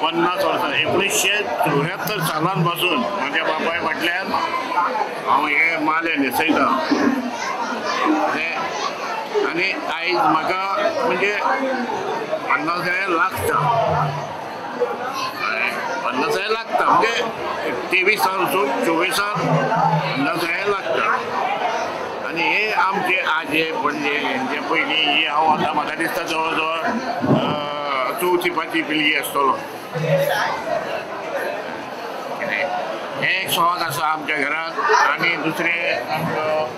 50 वर्सां 1974 सालान पासून म्हज्या बापाय फाटल्यान हांव हे माले न्हेसयतां आनी आयज म्हाका म्हणजे 50 हे लागता, 50 हे लागता म्हणजे 23 साल वचून 24 साल 50 हे लागता. आनी हे आमचे आजे पणजे हेंचे पयलीं ही हांव आतां म्हाका दिसता जवळ जवळ चवथी पांचवी पिळगी आसतलो. हें एक सोंग आसा आमच्या घरांत. आनी दुसरें आमचो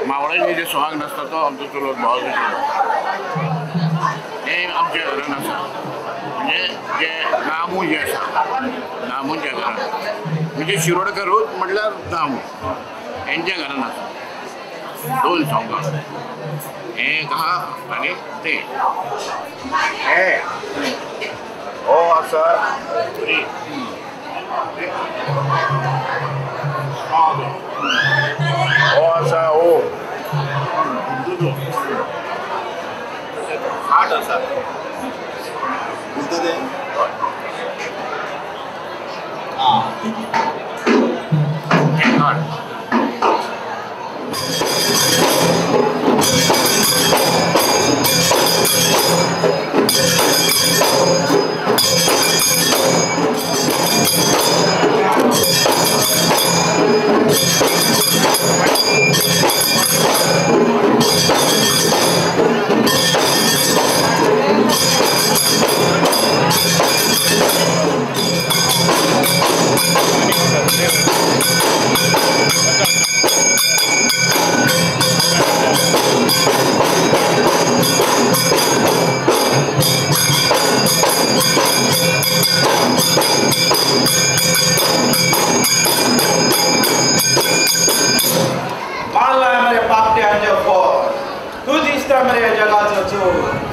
मावळ्यांनी जे सोंग नासता तो आमचो चुलत भाव हें आमच्या घरान आसा. म्हणजे जे नामू जे आसा नामूच्या घरान म्हणजे शिरोडकरूच म्हटल्यार नामू हेंच्या घरान आसा दोन सोंगां, हें एक आहा आनी तें हें हो आसा. हो आसा हो खाट आसा खाट.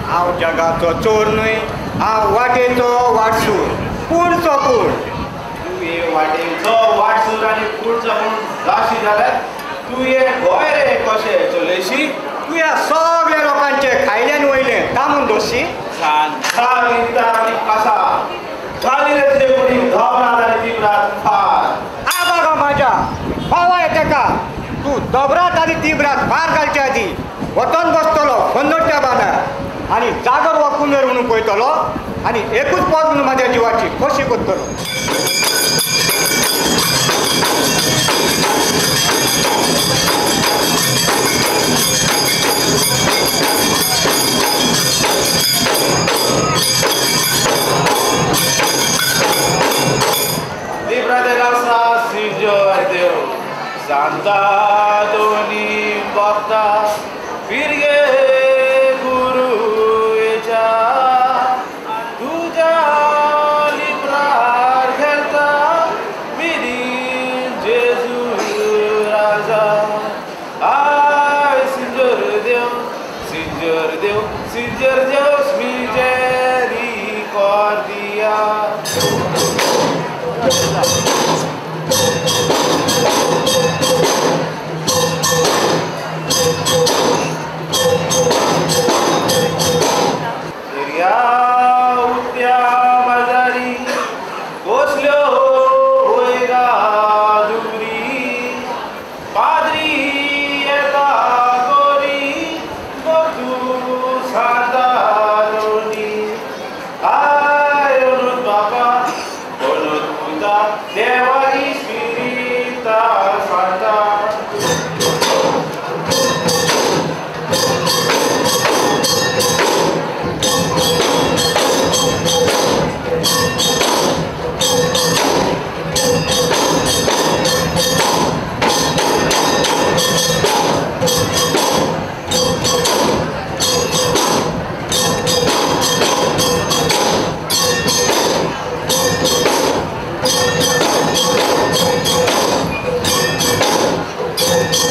हांव जगाचो चोर न्हय, हांव वाटेचो वाटसूर, पूणचो पूण. तूं हे वाटेचो वाटसूर आनी पूणचो पूण जाशी जाल्यार तूं हे गोंय रे कशें चलयशी? तूं ह्या सगळ्या लोकांचे खायल्यान वयलें तामून दोशी. आनी कसा खाली रे तुजे कोणी दोबरात आनी तिबरात फार. आबा गो म्हाज्या पावाय तेका, तूं दोबरात आनी तिबरात फार घालचे आदी वतन बसतलो फंदोडच्या बांदार आनी जागर हो कुमेर म्हणून पळयतलो आनी एकूच पद म्हणून म्हाज्या जिवाची खोशी करतलो. सांता दोनी बघता फिरगे गुरुच्या तुझ्या लिब्रार खेळता मिरी जेजू राजा. I सिंजर देव सिंजर देव सिंजर देव मिजेरी कॉर्दिया. दर्या उत्या बाजारी कसल्यो वयरा दुरी पाद्री येता गोरी तूं सांता दोनी. I अनुत बाबा अनुत पुता देवा इस्पिरिता सांता. Thank you.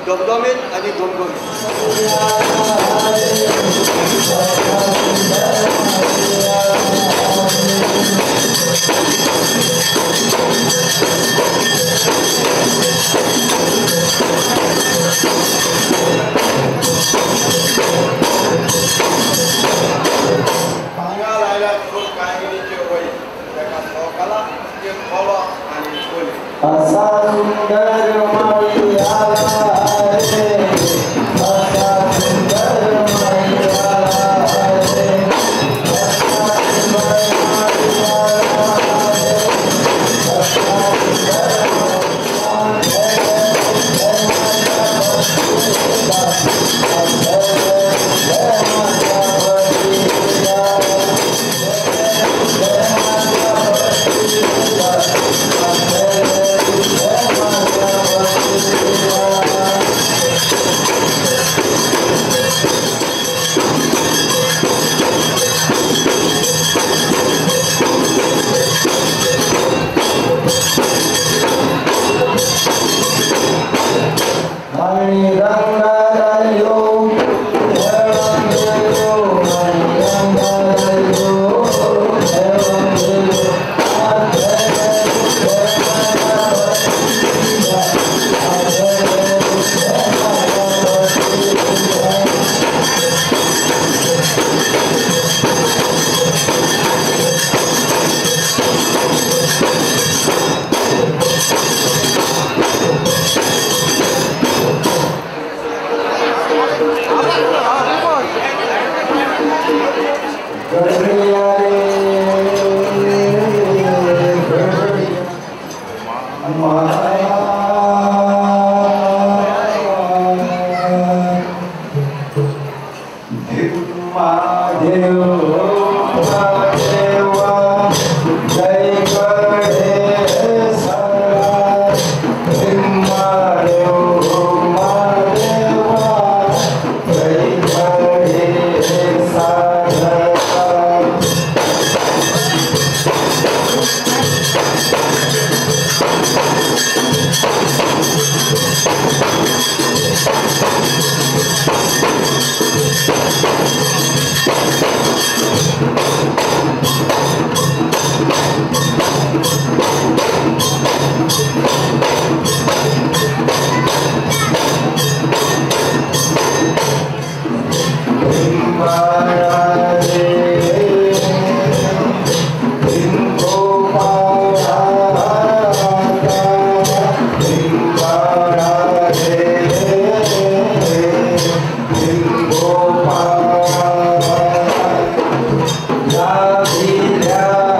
घमघमीत आनी घमघमीत. हांगा लायला चोड काळगिणीचे वय ताका सवकाला ते खोलो आनी कोले. असा सुंदर माळी आला रे, असा सुंदर माळी आला रे, असा सुंदर माळी आला रे, असा सुंदर Yeah.